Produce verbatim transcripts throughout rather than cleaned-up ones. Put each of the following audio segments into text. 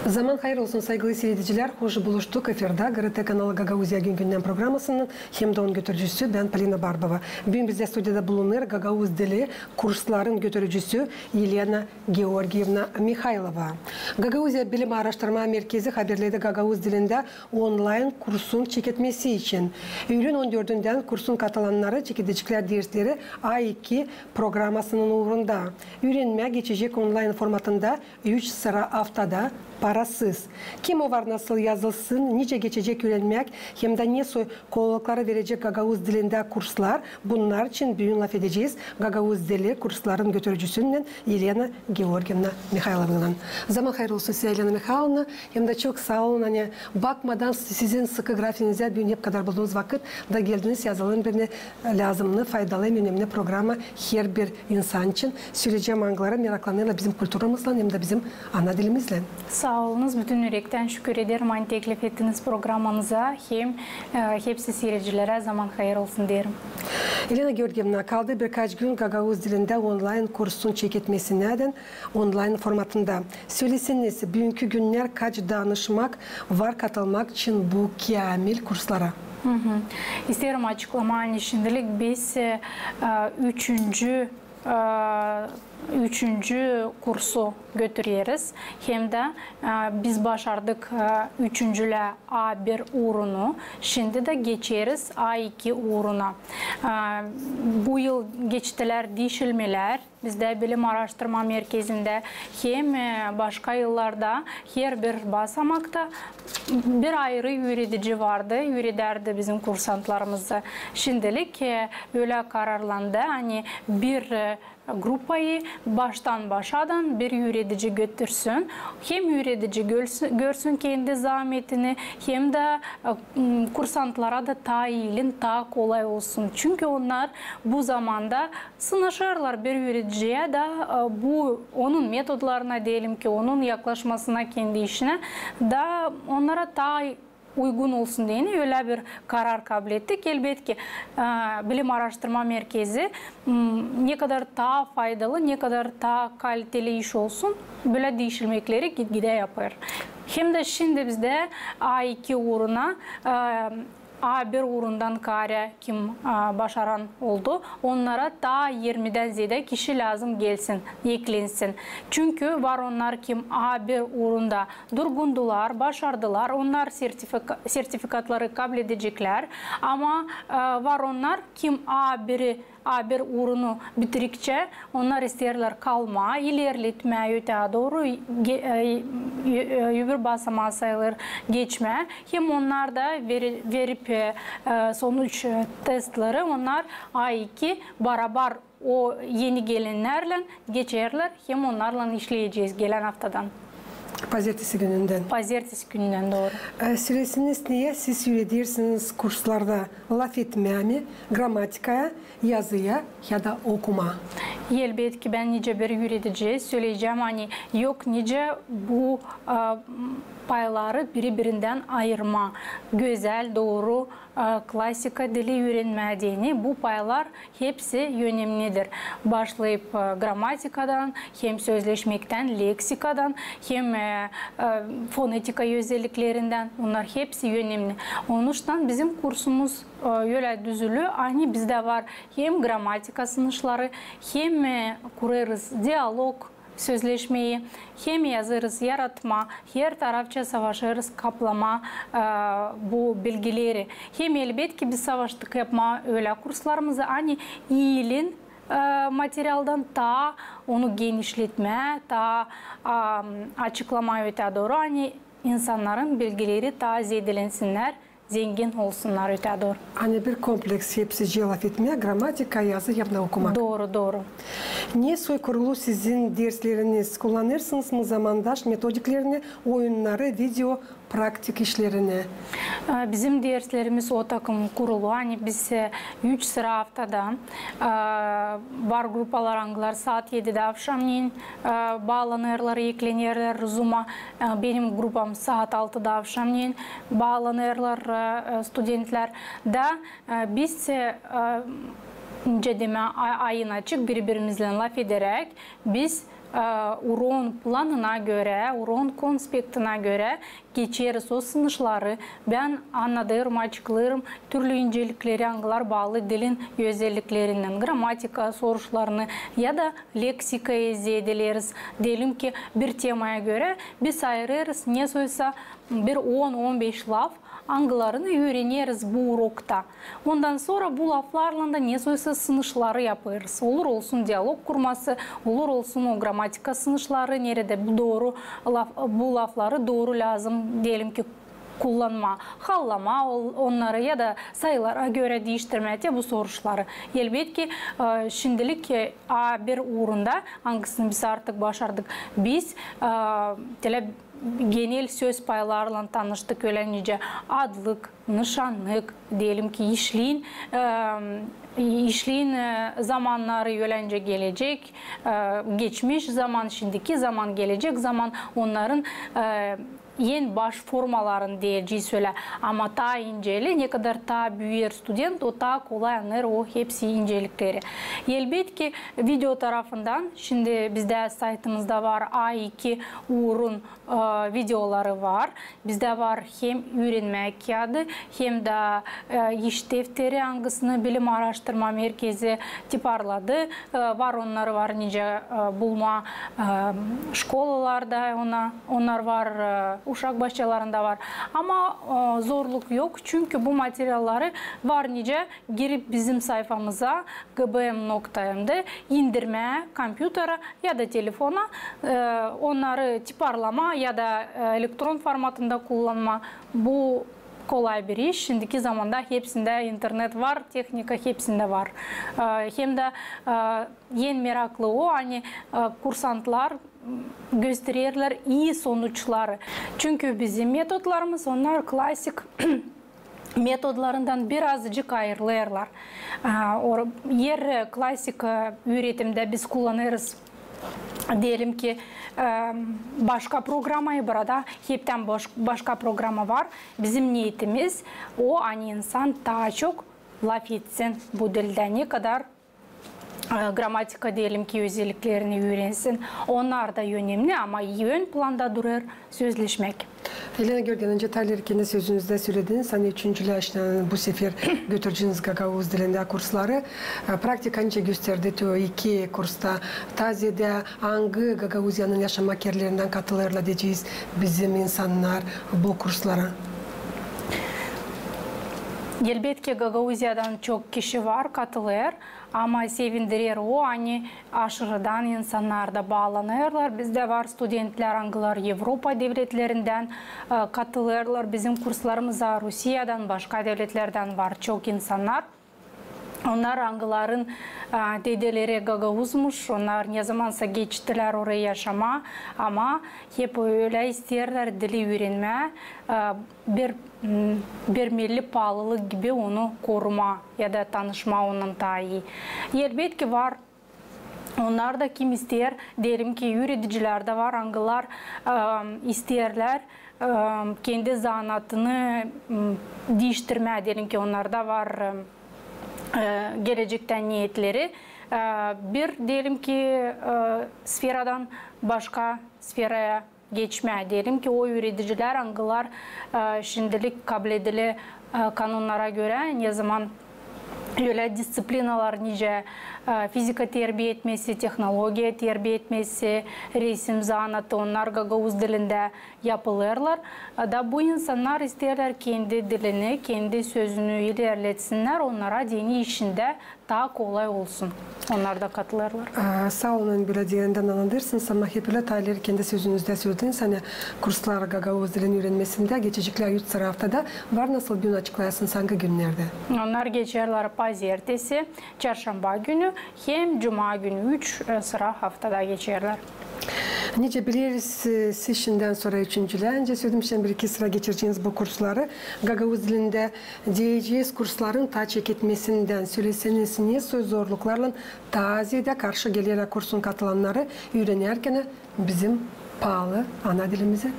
Zaman hayır olsun, saygılı siiredicilär, hoş buluştuk efirda GRT kanalı Gagauziya gün-gündän programasınnan hem dä onun götürücüsü bän, Polina Barbova. Büün bizdä studiyada bulunêr gagauz dili kursların götürücüsü Elena Georgievna Mihaylova. Gagauziya bilim aaraştırma merkezi haberledi gagauz dilindä onlayn kursun çeketmesi için. Üülen on dördündän kursun katılanları çekedeceklär dersleri A iki programasının uurunda. Üürenmää geçecek onlayn formatında üç sıra aftada, parasız. Kim o var nasıl yazılsın, nicä geçecek üürenmäk hem dä ne soy kolaylıkları verecek gagauz dilindä kurslar, bunnar için büün lafedecez gagauz dili kursların götürücüsünnän Elena Georgievna Mihaylovaylan. Zaman hayır olsun sizä, Elena Mihaylovna, hem dä çok saa olun, ani bakmadan sizin sıkı grafiinizä, büün hep kadar buldunuz vakıt da geldiniz yazılı bir lääzımnı, faydalı hem önemli programa herbir insan için. Söleyecäm, angıları meraklanêrlar bizim kulturamızlan hem dä bizim ana dilimizlän. Saa olunuz, bütün ürektän şükür ederim, ani teklif ettiniz programanıza, hem, e, hepsi siiredicilerä zaman hayır olsun deerim. Elena Georgievna, kaldı birkaç gün gagauz dilindä onlayn kursun çeketmesinä dä onlayn formatında. Söleseniz, büünkü günnär kaç danışmak var katılmak için bu käämil kurslara? İsteerim açıklamaa, ani şindilik biz, e, e, üçüncü, e, üçüncü kursu götüreriz. Hem dä, e, biz başardık, e, üçüncülää A bir uurunu. Şindi dä geçeriz A iki uuruna. E, bu yıl geçtilär diişilmelär. Bizdä bilim aaraştırma merkezindä hem, e, başka yıllarda herbir basamakta bir ayırı üüredici vardı, üüredärdi bizim kursantlarımızı. Şindilik, e, ölä kararlandı, ani bir, e, grupayı baştan başadan bir üüredici götürsün. Hem üüredici görsün, görsün kendi zaametini, hem dä, e, m, kursantlara da taa iilin, taa kolay olsun. Çünkü onnar bu zamanda sınaşêrlar bir üürediciyä da, e, bu, onun metodlarına, deyelim ki, onun yaklaşmasına kendi işinä, da onnara taa uygun olsun deyni ölä bir karar kablettik. Elbetki, e, bilim aaraştırma merkezi, m, ne kadar taa faydalı, ne kadar taa kaliteli iş olsun, bölä diişilmekleri gitgidä yapêr. Hem dä şindi bizdä A iki uuruna, e, A bir uurundan kaarä kim, a, başaran oldu, onnara taa irmidän zeedä kişi lääzım gelsin, eklensin. Çünkü var onnar, kim A bir uurunda durgundular, başardılar, onnar sertifika-, sertifikatları kabledeceklär. Ama, e, var onnar, kim A biri, A bir uurunu bitirikçä, onnar isteerlär kalmaa, ilerletmää ötää dooru, ge-, e, ö-, ö-, öbür basamaa sayılêr geçmää. Hem onnar da veri-, verip, e, e, sonuç, e, testleri, onnar A iki barabar o eni gelennärlän geçerlär, hem onnarlan işleyecez gelän aftadan. Pazertesi günündän. Pazertesi günündän, dooru. E, söleseniz, neyä siz üüredersiniz kurslarda? Lafetmää mi, gramatikaya, yazıya ya da okumaa? Elbetki, bän nicä bir üüredici söleyecäm, ani yok nicä bu, a, payları biri-birindän ayırmaa. Gözäl, dooru, a, klasika dili üürenmää deyni, bu paylar hepsi önemlidir. Başlayıp, e, gramatikadan, hem sözleşmektän, leksikadan, hem, e, e, fonetika özelliklerindän. Onnar hepsi önemli. Onuştan bizim kursumuz, e, ölä düzülü, ani bizdä var hem gramatika sınışları, hem, e, kurêrız dialog, sözleşmeyi, hem yazêrız yaratmaa, hertarafça savaşêrız kaplamaa, e, bu bilgileri. Hem, elbetki, biz savaştık yapmaa ölä kurslarımızı, ani iilin, e, materialdan taa onu genişletmää, taa, a, açıklamaa ötää dooru, ani insannarın bilgileri taa zeedelensinnär, zengin olsunnar ötää dooru. Ani bir kompleks, hepsicii lafetmää, gramatika, yazı hem dä okumaa. Dooru, dooru. Ne soy kurulu sizin dersleriniz? Kullanêrsınız mı zamandaş metodiklerini, oyunnarı, video praktik işlerini? E, bizim derslerimiz o takım kurulu, ani biz, e, üç sıra aftadan, e, var grupalar, angılar saat edidä avşamneyin, e, baalanêrlar, eklenerlär Zuma. E, benim grupam saat altıda avşamneyin baalanêrlar, e, e, studentlär. Da, e, biz, e, e, nicä demää, a-, ayın açık biri-birimizlän lafederäk, biz E, uroon planına görä, uroon konspektına görä geçeriz o sınışları. Bän annadêrım, açıklêêrım türlü incelikleri, angılar baalı dilin özelliklerinnän, grammatika soruşlarını ya da leksikayı zedeleriz. Deyelim ki, bir temaya görä biz ayırêrız nesoysa bir on-on beş laf, angılarını üüreneriz bu urokta. Ondan sora bu laflarlan da nesoysa sınışları yapêrız. Olur olsun dialog kurması, olur olsun o grammatika sınışları, neredä bu dooru laf, bu lafları dooru lääzım, deyelim ki, kullanmaa, hallama ol-, onnarı ya da sayılara görä diiştirmää, te bu soruşları. Elbetki, e, şindilik, e, A bir uurunda, angısını biz artık başardık, biz, e, telä genel söz paylarlan tanıştık, ölä nicä adlık, nışanlık, deyelim ki, işliin, e, işliin, e, zamannarı, ölä nicä gelecek, e, geçmiş zaman, şindiki zaman, gelecek zaman, onnarın, e, en baş formaların deyecez ölä. Ama taa inceli, ne kadar taa büüyer student, o taa kolay annêêr o hepsi incelikleri. Elbetki, video tarafından, şindi bizdä saytımızda var A iki uurun, e, videoları var. Bizdä var hem üürenmää kiyaadı, hem dä, e, iş defteri, angısını Bilim aaraştırma merkezi tiparladı. E, var onnarı var nicä, e, bulmaa, e, şkolalarda, ona, onnar var, e, uşak başçalarında var. Ama, e, zorluk yok, çünkü bu materialları var nicä girip bizim sayfamıza G B M nokta M D indirmää kompyutera ya da telefona, e, onnarı tiparlamaa ya da, e, elektron formatında kullanmaa, bu kolay bir iş. Şindiki zamanda hepsindä internet var, tehnika hepsindä var. E, hem dä, e, en meraklı o, ani, e, kursantlar göstererlär ii sonuçları. Çünkü bizim metodlarımız, onnar klasik metodlarından birazıcık ayırılêrlar. A, or-, er klasik, e, üüretimdä biz kullanêrız, deyelim ki, e, başka programayı, burada heptän baş-, başka programa var. Bizim neetimiz o, ani insan taa çok lafetsin bu dildä, ne kadar e, grammatika, deyelim ki, özelliklerini üürensin. Onnar da önemli, ama ön planda durêr sözleşmäk. Elena Georgievna, nicä taa ileri kendi sözünüzdä sölediniz, ani üçüncü lääşnän bu sefer götüreceniz gagauz dilindä kursları. E, praktika nicä gösterdi, te o iki kursta taa zeedä angı Gagauziyanın yaşamak erlerindän katılêrlar, deyecez, bizim insannar bu kurslara? Elbetki, Gagauziyadan çok kişi var, katılêr. Ama sevindirer o, ani aşırıdan insannar da baalanêrlar. Bizdä var studentlär, angılar Evropa devletlerindän, e, katılêrlar bizim kurslarımıza, Rusiyadan, başka devletlerdän var çok insannar. Onnar, angıların, e, dedeleri gagauzmuş, onnar nezamansa geçtilär orayı yaşamaa, ama hep ölä isteerlär dili üürenmää, e, bir, m, bir milli paalılık gibi onu korumaa ya da tanışmaa onunnan taa ii. Elbetki, var onnar da, kim isteer, deyelim ki, üüredicilär dä var, angılar, e, isteerlär, e, kendi zanaatını, m, diiştirmää, deyelim ki, onnarda var, e, gelecektän neetleri, e, bir, deyelim ki, e, sferadan başka sferaya geçmää. Deyelim ki, o üüredicilär, angılar, e, şindilik kabledili, e, kanonnara görä, nezaman ölä disţiplinalar, nicä, e, fizika terbiya etmesi, tehnologiya terbiya etmesi, resim zanaatı, onnar gagauz dilindä yapılêrlar. E, da bu insannar isteerlär kendi dilini, kendi sözünü ilerletsinnär, onnara deyni işindä taa kolay olsun. Onnar da katılêrlar. E, saa olun, bölä deyändän annadêrsınız, ama hep ölä taa ileri kendi sözünüzdä sölediniz, ani kurslar gagauz dilin üürenmesindä geçeceklär üç sıra aftada. Var nasıl gün açıklayasınız, angı günnerdä? Onnar geçerlär pazertesi, çarşamba günü hem cuma günü, üç, e, sıra aftada geçerlär. Nicä bileriz, e, siz şindän sora üçüncü lääşnän, nicä söledim, şindi bir-iki sıra geçireceniz bu kursları gagauz dilindä. Deyecez, kursların taa çeketmesindän söleseniz, ne söz zorluklarlan taa zeedä karşı gelerlär kursun katılannarı üürenärkän bizim paalı ana dilimizi?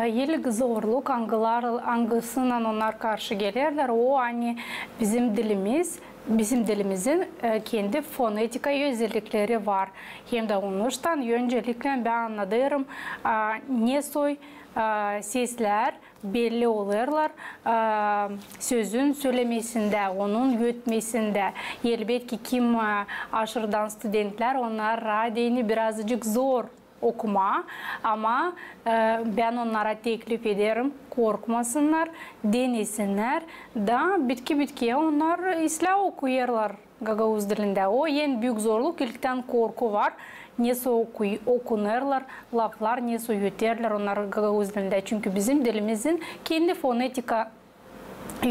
E, ilk zorluk, angılar, angısınnan onnar karşı gelerlär, o, ani bizim dilimiz Bizim dilimizin, e, kendi fonetika özellikleri var. Hem dä onuştan öncelikle bän annadêrım, e, ne soy, e, seslär belli olêrlar, e, sözün sölemesindä, onun ötmesindä. Elbetki, kim, e, aşırıdan studentlär, onnara deyni birazıcık zor okumaa, ama, e, bän onnara teklif ederim, korkmasınnar, denesinnär, da bitki-bitkiyä onnar islää okuyêrlar gagauz dilindä. O en büük zorluk, ilktän korku var, nesoy oku-, okunêrlar laflar, nesoy öterlär onnar gagauz dilindä. Çünkü bizim dilimizin kendi fonetika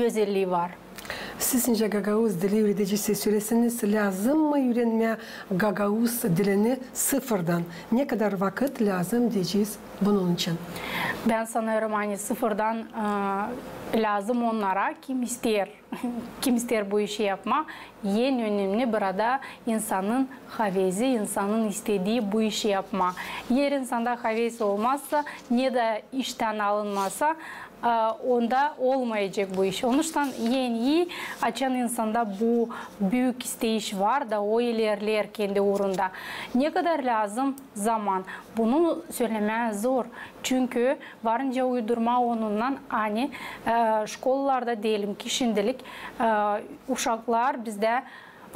özellii var. Siz nicä gagauz dili üüredicisi söleseniz, lääzım mı üürenmää gagauz dilini sıfırdan? Ne kadar vakıt lääzım deyecez bunun için? Bän sanêrım, ani sıfırdan, e, lääzım onnara, kim isteer, kim isteer bu işi yapmaa. En önemni burada insanın havezi, insanın istedii bu işi yapmaa. Eer insanda haves olmazsa, ne dä iştän alınmasa, e, onda olmayacek bu iş. Onuştan en ii, açan insanda bu büük isteyiş var da, o ilerleer kendi uurunda. Ne kadar lääzım zaman? Bunu sölemää zor. Çünkü varınca uydurmaa onunnan, ani, e, şkolalarda, deyelim ki, şindilik, e, uşaklar bizdä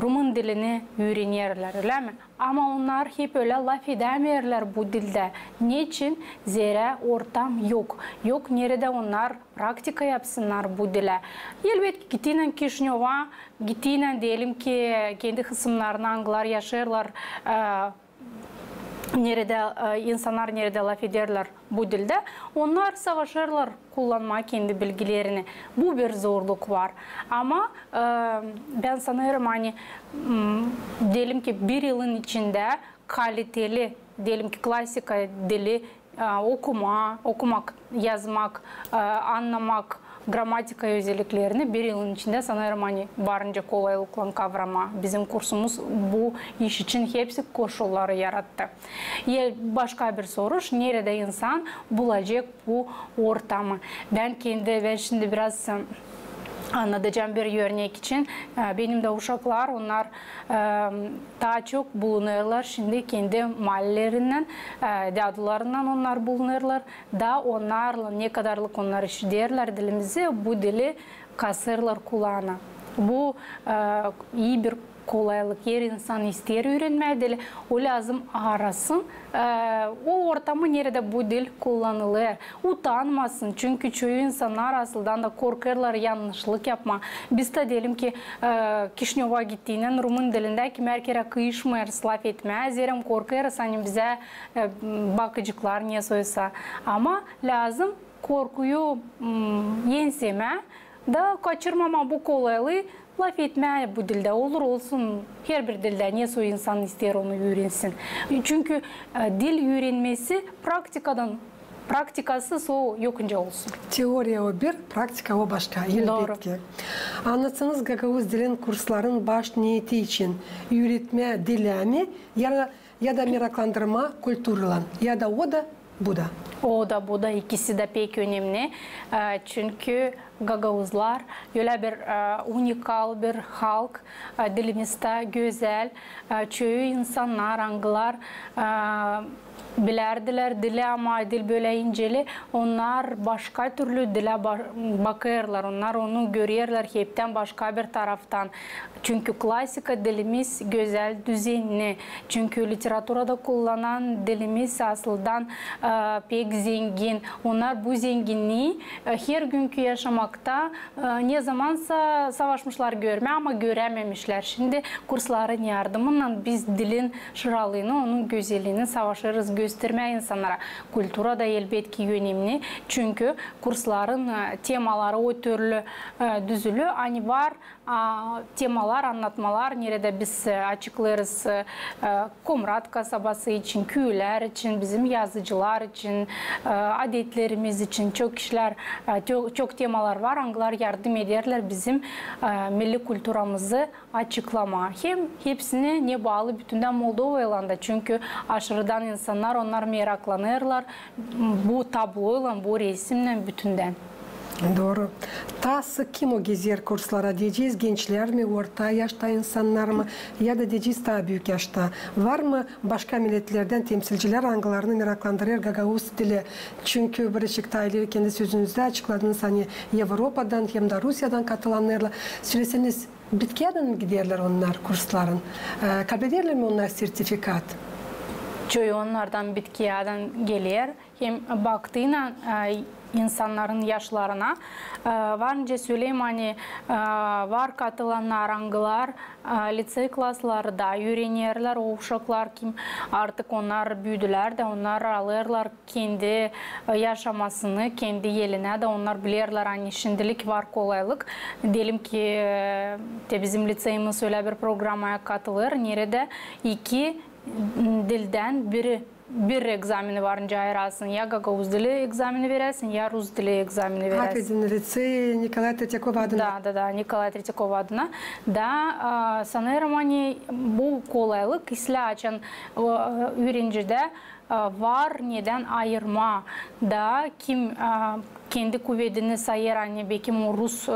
rumın dilini üürenerlär, ölä mi? Ama onnar hep ölä lafedämeerlär bu dildä. Neçin? Zerä ortam yok. Yok neredä onnar praktika yapsınnar bu dilä. Elbetki, gittiynän Kişinöva, gittiynän, deyelim ki, kendi hısımnarına, angılar yaşêêrlar, e, neredä, e, insannar neredä lafederlär bu dildä, onnar savaşêrlar kullanmaa kendi bilgilerini. Bu bir zorluk var. Ama, e, bän sanêrım, ani, m, deyelim ki, bir yılın içindä kaliteli, deyelim ki, klasika dili, e, okumaa, okumak, yazmak, e, annamak, gramatika özelliklerini bir yılın içindä, sanêrım, ani varınca kolaylıklan kavramaa. Bizim kursumuz bu iş için hepsi koşulları yarattı. E, başka bir soruş, neredä insan bulacek bu ortamı? Bän kendi, bän şindi biraz, e, annadacam bir örnek için. E, benim dä uşaklar, onnar, e, taa çok bulunêrlar şindi kendi maalelerindän, e, dadularınnan onnar bulunêrlar. Da onnarlan, ne kadarlık onnar işiderlär dilimizi, bu dili kasêrlar kulaana. Bu, e, ii bir kolaylık. Eer insan isteer üürenmää dili, o lääzım arasın, e, o ortamı, neredä bu dil kullanılêr. Utanmasın, çünkü çoyu insannar asıldan da korkêrlar yannışlık yapmaa. Biz dä, deyelim ki, e, Kişinöva gittiynän rumın dilindä kimär kerä kıyışmêêrız lafetmää, zerä korkêrız, ani bizä, e, bakaceklar nesoysa. Ama lääzım korkuyu, m, ensemää da kaçırmamaa bu kolaylıı, lafetmää bu dildä. Olur olsun, herbir dildä, nesoy insan isteer onu üürensin. Çünkü, e, dil üürenmesi praktikadan, praktikasız o yokunca olsun. Teoriya o bir, praktika o başka, elbetki. Annatsanız, gagauz dilin kursların baş neeti için üüretmää dilä mi, ya da, ya da meraklandırmaa kulturalan, ya da o da, bu da? O da, bu da, ikisi dä pek önemni. E, çünkü gagauzlar ölä bir, e, unikal bir halk, e, dilimiz taa gözäl, e, çoyu insannar, angılar, e, bilärdilär dili, ama dil bölä inceli, onnar başka türlü dilä ba-, bakêrlar, onnar onu görerlär heptän başka bir taraftan. Çünkü klasika dilimiz gözäl, düzenni. Çünkü literaturada kullanan dilimiz asıldan, e, pek zengin. Onnar bu zenginniyi, e, hergünkü yaşamakta, e, nezamansa savaşmışlar görmää, ama görämemişlär. Şindi kursların yardımınnan biz dilin şıralıını, onun gözelliini savaşêrız göstermää insannara. Kultura da, elbetki, önemni. Çünkü kursların, e, temaları o türlü, e, düzülü, ani var, a, temalar, annatmalar, neredä biz, e, açıklêêrız, e, Komrat kasabası için, küülär için, bizim yazıcılar için, e, adetlerimiz için. Çok işlär, e, çok, çok temalar var, angılar yardım ederlär bizim, e, milli kulturamızı açıklamaa. Hem hepsini ne baalı bütündän Moldovaylan da, çünkü aşırıdan insannar, onnar meraklanêrlar bu tabloylan, bu resimnän bütündän. Dooru. Taa sık kim o gezer kurslara, deyecez, gençlär mi, orta yaşta insannar mı, ya da deyecez, taa büük yaşta? Var mı başka milletlerdän temsilcilär, angılarını meraklandırêr gagauz dili? Çünkü bir işik taa ileri kendi sözünüzdä açıkladınız, ani Evropadan hem dä Rusiyadan katılannarlan. Söleseniz, Bitkiyädän mi giderlär onnar kursların? E, kabederlär mi onnar sertifikat? Çoyu onnardan Bitkiyädän geler. Hem baktıynan, e, insannarın yaşlarına, e, var nicä söleyim, ani, e, var katılannar, angılar, e, litsey klaslarda üürenerlär, o uşaklar, kim artık onnar büüdülär dä, onnar alêrlar kendi, e, yaşamasını, kendi elinä dä. Onnar bilerlär, ani şindilik var kolaylık. Deyelim ki, e, te bizim litseyimiz ölä bir programaya katılêr, neredä iki, m, dildän biri, bir egzameni var nicä ayırasın. Ya gagauz dili egzameni veräsin, ya rus dili egzameni veräsin. Afedin, litsey Nikolay Tretiyakov adına. Da, da, da, Nikolay Tretiyakov adına. Da, a, sanêrım, ani bu kolaylık islää, açan, e, üürencilerdä, e, var nedän ayırmaa. Da kim, e, kendi kuvedini sayêr, ani bekim o rus, e,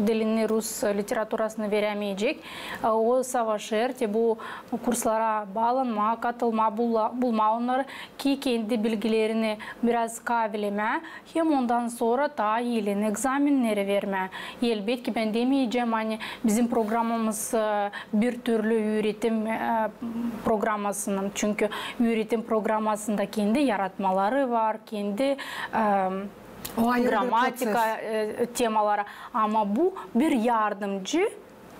dilini, rus literaturasını verämeyecek, e, o savaşêr te bu kurslara baalanmaa, katılmaa, bula-, bulmaa onnarı, ki kendi bilgilerini biraz kaavilemää. Hem ondan sora taa elin egzamenneri vermää. Elbetki, bän demeyecäm, ani bizim programamız, e, bir türlü üüretim, e, programasının. Çünkü üüretim programasında kendi yaratmaları var, kendi, e, gramatika, e, temaları. Ama bu bir yardımcı,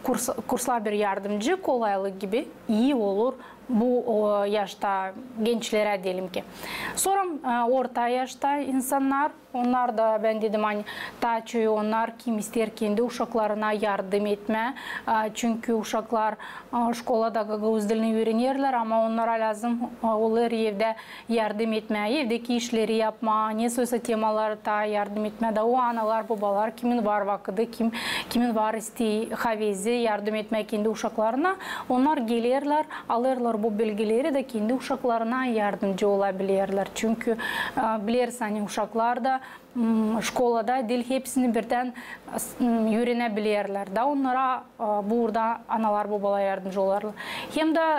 kurs-, kurslar bir yardımcı kolaylık gibi ii olur bu, o, yaşta gençlerä, deyelim ki. Sora, e, orta yaşta insannar, onnar da, bän dedim, ani taa çoyu onnar, kim isteer kendi uşaklarına yardım etmää. E, çünkü uşaklar, e, şkolada gagauz dilini üürenerlär, ama onnara lääzım, e, olêr evdä yardım etmää, evdeki işleri yapmaa, nesoysa temalarda yardım etmää. Da o analar, bobalar, kimin var vakıdı, kim, kimin var isteyi, havezi yardım etmää kendi uşaklarına, onnar gelerlär, alêrlar bu bilgileri da kendi uşaklarına yardımcı olabilirlär. Çünkü, e, bilersin, ani uşaklar da, m, şkolada diil hepsini birdän, s-, m, üürenäbilirlär. Da onnara, e, burada analar, bobalar yardımcı olêrlar. Hem dä,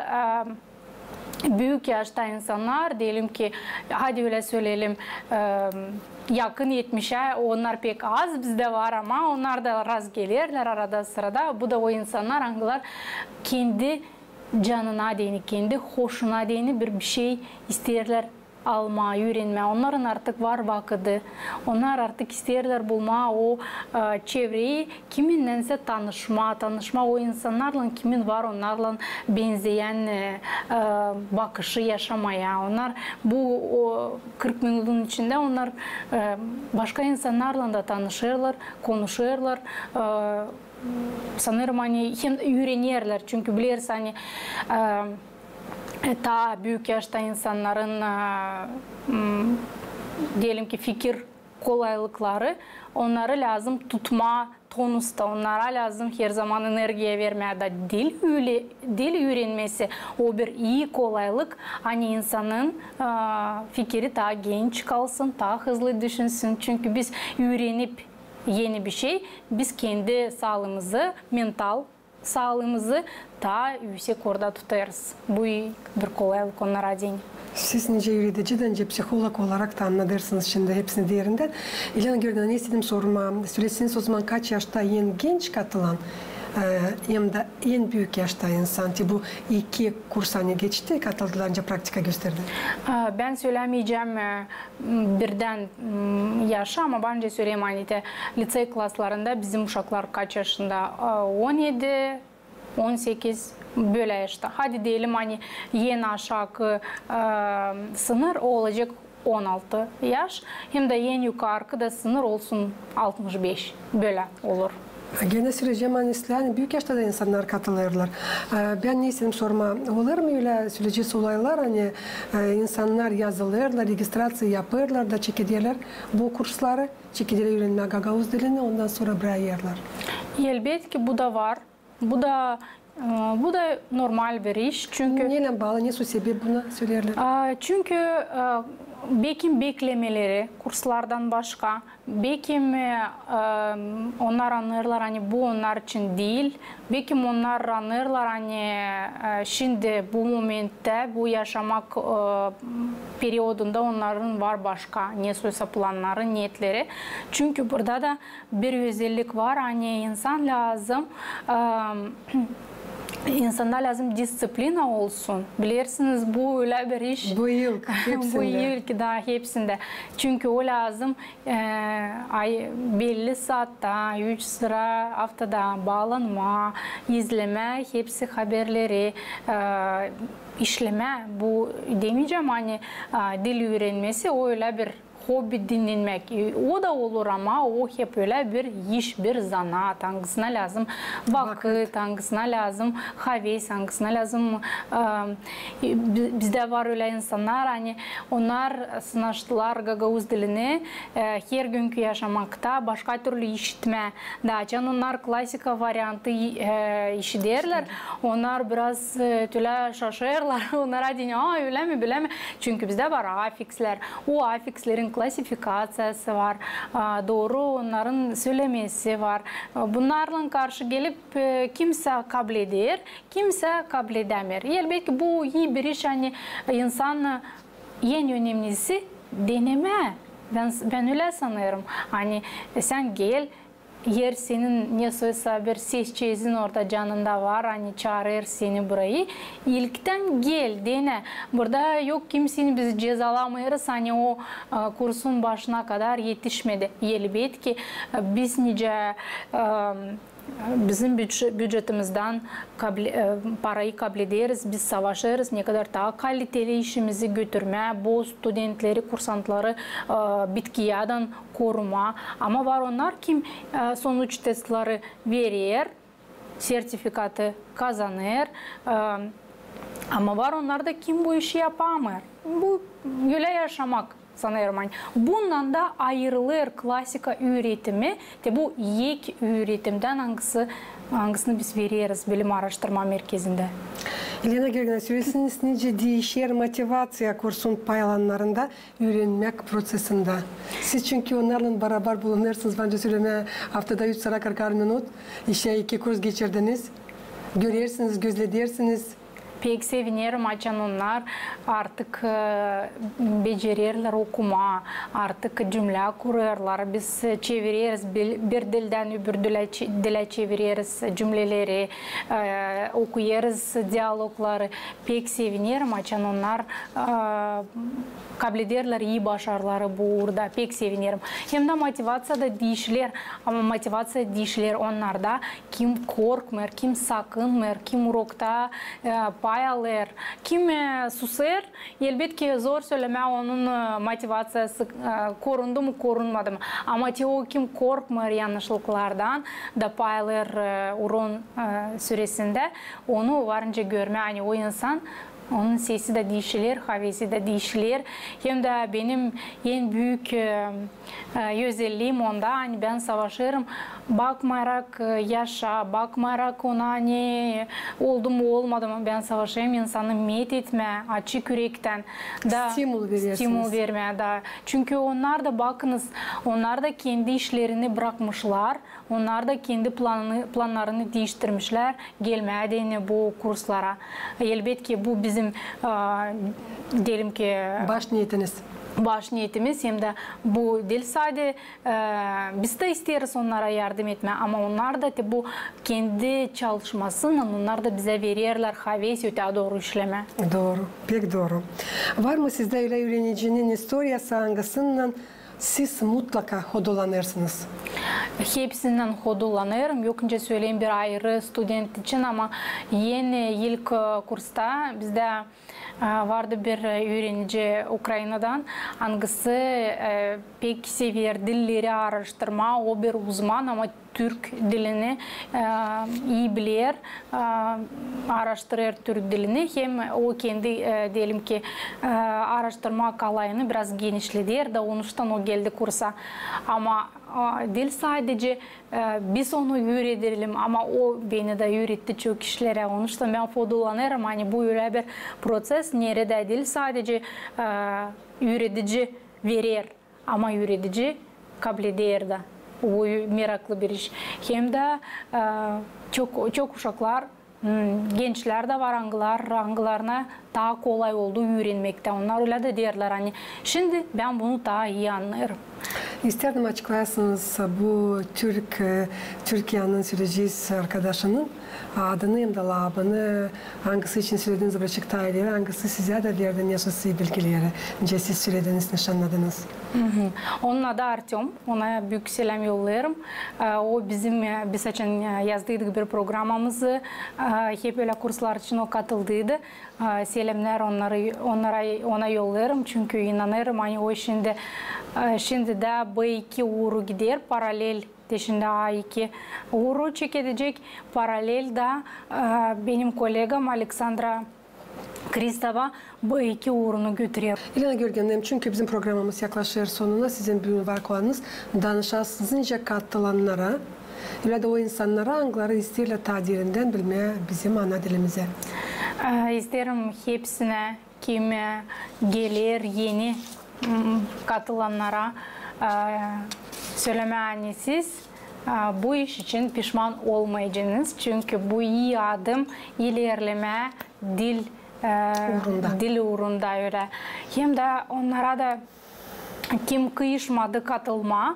e, büük yaşta insannar, deyelim ki, hadi ölä söleyelim, e, yakın etmişä, onnar pek az bizdä var, ama onnar da rastgelerlär arada-sırada. Bu da o insannar, angılar kendi canına deyni, kendi hoşuna deyni bir, bir şey isteerlär almaa, üürenmää. Onnarın artık var vakıdı. Onnar artık isteerlär bulmaa o, e, çevreyi, kiminnänsä tanışmaa, tanışmaa o insannarlan, kimin var onnarlan benzeyän, e, e, bakışı yaşamaya. Onnar bu, o, kırk minudun içindä onnar, e, başka insannarlan da tanışêrlar, konuşêrlar, e, sanêrım, ani hem üürenerlär, çünkü bilersin, ani, e, e, taa büük yaşta insannarın, e, m, deyelim ki, fikir kolaylıkları, onnarı lääzım tutmaa tonusta, onnara lääzım her zaman energiya vermää. Da dil üüre-, dil üürenmesi, o bir ii kolaylık, ani insanın, e, fikiri taa genç kalsın, taa hızlı düşünsün. Çünkü biz üürenip eni bir şey, biz kendi saalıımızı, mental saalıımızı taa üüsek orada tutêrız. Bu bir kolaylık onnara deyni. Siz nicä üüredici dä, nicä psiholog olarak da annadêrsınız şindi hepsini derindän. Elena Georgievna, ne istedim sormaa. Söleseniz o zaman, kaç yaşta en genç katılan, e, hem dä en büük yaşta insan. Te bu iki kurs, ani geçti, katıldılar, nicä praktika gösterdi. E, bän sölämeyecäm, e, birdän, m, yaşı, ama bana söleyim, ani te litsey klaslarında bizim uşaklar kaç yaşında? E, on edi, on sekiz, bölä yaşta. Hadi deyelim, ani en aşaakı, e, sınır olacek on altı yaş, hem dä en yukarkı da sınır olsun altmış beş, bölä olur. Genä söleyecäm, ani islää, ani büük yaşta da insannar katılêrlar. E, bän ne istedim sormaa, olêr mı ölä, söleyecez, olaylar, ani, e, insannar yazılêrlar, registraţiya yapêrlar da çekederlär bu kursları, çekederlär üürenmää gagauz dilini, ondan sora brakêrlar. Elbetki, bu da var. Bu da, e, bu da normal bir iş, çünkü... Neylän baalı, ne sebep buna söleerlär? A, çünkü, e, Bekim beklemeleri kurslardan başka, bekim, e, e, onnar annêêrlar, ani bu onnar için diil. Bekim onnar annêêrlar, ani, e, şindi bu momenttä, bu yaşamak, e, periodunda onnarın var başka nesoysa plannarı, neetleri. Çünkü burada da bir özellik var, ani insan lääzım, e, insanda lääzım disţiplina olsun. Bilersiniz, bu ölä bir iş. Bu yıl hepsindä. Bu yıl ki daa hepsindä. Çünkü o lääzım, e, ay, belli saatta, üç sıra aftada baalanmaa, izlemää hepsi haberleri, e, işlemää. Bu demeyecäm, ani, e, dil üürenmesi, o ölä bir hobi, dinnenmäk. E, o da olur, ama o hep ölä bir iş, bir zanaat, angısına lääzım vakıt, angısına lääzım haves, angısına lääzım, e, bi-, bizdä var ölä insannar, ani onnar sınaştılar gagauz dilini, e, hergünkü yaşamakta başka türlü işitmää. Da, açan onnar klasika variantı, e, işiderlär, onnar biraz, e, tölä şaşêrlar. Onnar deyni, a, ölä mi, bölä mi? Çünkü bizdä var afiks. Afikslär. O afikslerin klasifikaţiyası var. A, dooru onnarın sölemesi var. A, bunnarlan karşı gelip, e, kimsä kableder, kimsä kabledämeer. Elbetki, bu ii bir iş, ani insan, e, en önemlisi denemää. Bän, bän ölä sanêrım. Ani, e, sän gel, eer senin nesoysa bir sesçiizin orada canında var, ani çaarêr seni burayı, ilktän gel, denä. Burada yok kimseyi biz cezalamêêrız, ani o, e, kursun başına kadar etişmedi. Elbetki, e, biz nicä, e, bizim büdje-, büdjetimizdän kable-, e, parayı kablederiz, biz savaşêrız, nekadar taa kaliteli işimizi götürmää, bu studentleri, kursantları, e, bitkiyädän korumaa. Ama var onnar, kim, e, sonuç testleri verer, sertifikatı kazanêr, e, ama var onnar da, kim bu işi yapamêêr. Bu ölä yaşamak, sanêrım, ani. Bundan da ayırılêr klasika üüretimi, te bu ek üüretimdän, angısı, angısını biz vereriz bilim aaraştırma merkezindä. Elena Georgievna, sölesin, nicä diişer motivaţiya kursun pay alanlarında üürenmäk proţesindä. Siz çünkü onnarlan barabar bulunêrsınız, bence, sölemää, aftada üç sıra kırkar minut, işä iki kurs geçirdiniz. Görersiniz, gözledersiniz. Pek sevinerim, açan onnar artık, e, becererlär okumaa, artık cümlä kurêrlar. Biz, e, çevireriz, bil-, bir dildän öbür dilä çe-, dilä çevireriz cümleleri, e, okuyêrız dialogları. Pek sevinerim, açan onnar, e, kablederlär ii başarıları bu uurda. Pek sevinerim. Hem dä motivaţiya da diişiler, ama motivaţiya diişiler onnarda, kim korkmêêr, kim sakınmêêr, kim urokta, e, pay alêr, kim, e, susêr. Elbetki, zor sölemää, onun, e, motivaţiyası, e, korundu mu, korunmadı mı. Ama te o, kim korkmêêr yanaşlıklardan da pay alêr, e, uurun, e, süresindä, onu var nicä görmää, ani o insan, onun sesi dä diişiler, havesi dä diişiler. Hem dä benim en büük, e, e, özelliim onda, ani bän savaşêrım, bakmayarak, e, yaşa, bakmayarak ona, ani oldu mu, olmadı mı, bän savaşêrım insanı met etmää açık ürektän. Da stimul vermää, da. Çünkü onnar da, bakınız, onnar da kendi işlerini brakmışlar, onnar da kendi planını, plannarını diiştirmişlär gelmää deyni bu kurslara. Elbetki, bu bizim, e, deyelim ki, baş neetimiz. Baş neetimiz, hem dä bu diil sade, e, biz dä isteeriz onnara yardım etmää, ama onnar da te bu kendi çalışmasınnan onnar da bizä vererlär haves ötää dooru işlemää. Dooru, pek dooru. Var mı sizdä ölä üürenicinin istoriyası, angısınnan siz mutlaka hodullanêrsınız? Hepsindän hodullanêrım. Yok nicä söleyim bir ayırı student için, ama eni ilk, e, kursta bizdä, e, vardı bir, e, üürenici Ukrainadan, angısı, e, pek sever dilleri aaraştırmaa, o bir uzman, ama türk dilini, e, ii biler, e, aaraştırêr türk dilini, hem o kendi, e, deyelim ki, e, aaraştırma kolayını biraz genişleder da, onuştan o geldi kursa. Ama, e, diil sadece, e, biz onu üüredelim, ama o beni dä üüretti çok işlerä. Onuştan bän faydalanêrım, ani bu ölä bir proţes, neredä diil sadece, e, üüredici verer, ama üüredici kableder dä. Bu meraklı bir iş. Hem dä, e, çok, çok uşaklar, m, gençlär dä var, angılar, angılarına taa kolay oldu üürenmektä. Onnar ölä dä deerlär, ani şindi bän bunu taa ii annêêrım. İstärdim açıklayasınız bu türk, e, Türkiyenin sölecisi arkadaşının adını hem dä lakabını, angısı için sölediniz birazcık taa ileri, angısı sizä dä verdi neşeyse bilgileri, nicä siz sölediniz, nişannadınız. Onun adı Artёm, ona büük seläm yollêêrım. E, o bizim, e, biz açan, e, yazdıydık bir programamızı, e, hep ölä kurslar için o katıldıydı. E, selämnär onnarı, onnara, ona yollêêrım, çünkü inanêrım, ani o şindi, e, şindi dä B iki uuru gider, paralel te şindi A iki uuru çekedecek, paralel dä, e, benim kollegam Aleksandra Kristova B iki uurunu götürer. Elena Georgievna, çünkü bizim programamız yaklaşêr sonuna, sizin büün var kolayınız danışasınız nicä katılannara, ölä dä o insannara, angıları isteerlär taa derindän bilmää bizim ana dilimizi. E, isteerim hepsinä, kim, e, geler eni, m, katılannara, e, sölemää, ani siz, e, bu iş için pişman olmayacenız, çünkü bu ii adım ilerlemää dil, e, uurunda. Dil uurunda ölä. Hem dä onnara da, kim kıyışmadı katılmaa,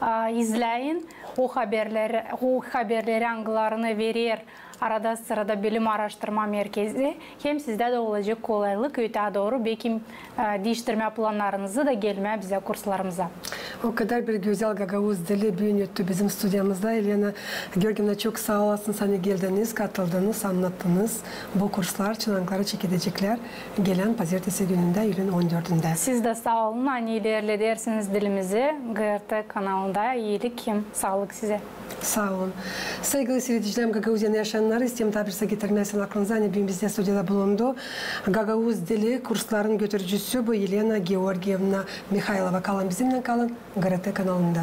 e, izleyin o haberleri, o haberleri, angılarını verer arada-sırada Bilim Aaraştırma Merkezi, hem sizdä dä olacek kolaylık ötää dooru, bekim, e, diiştirmää plannarınızı da gelmää bizä kurslarımıza. O kadar bir gözäl gagauz dili büün öttü bizim studiyamızda. Elena Georgievna, çok saa olasınız, ani geldiniz, katıldınız, annattınız bu kurslar için, angıları çekedeceklär gelän pazertesi günündä, iyülün on dördündä. Siz dä saa olun, ani ilerledersiniz dilimizi GRT kanalında. İilik hem saalık sizä. Saa olun. Saygılı siiredicilerim, Gagauziyanın yaşayannarı, isteerim taa bir saa getirmäsin aklınıza, ani büün bizdä studiyada bulundu gagauz dili kursların götürücüsü bu Elena Georgievna Mihaylova. Kalın bizimnän, kalın GRT kanalında.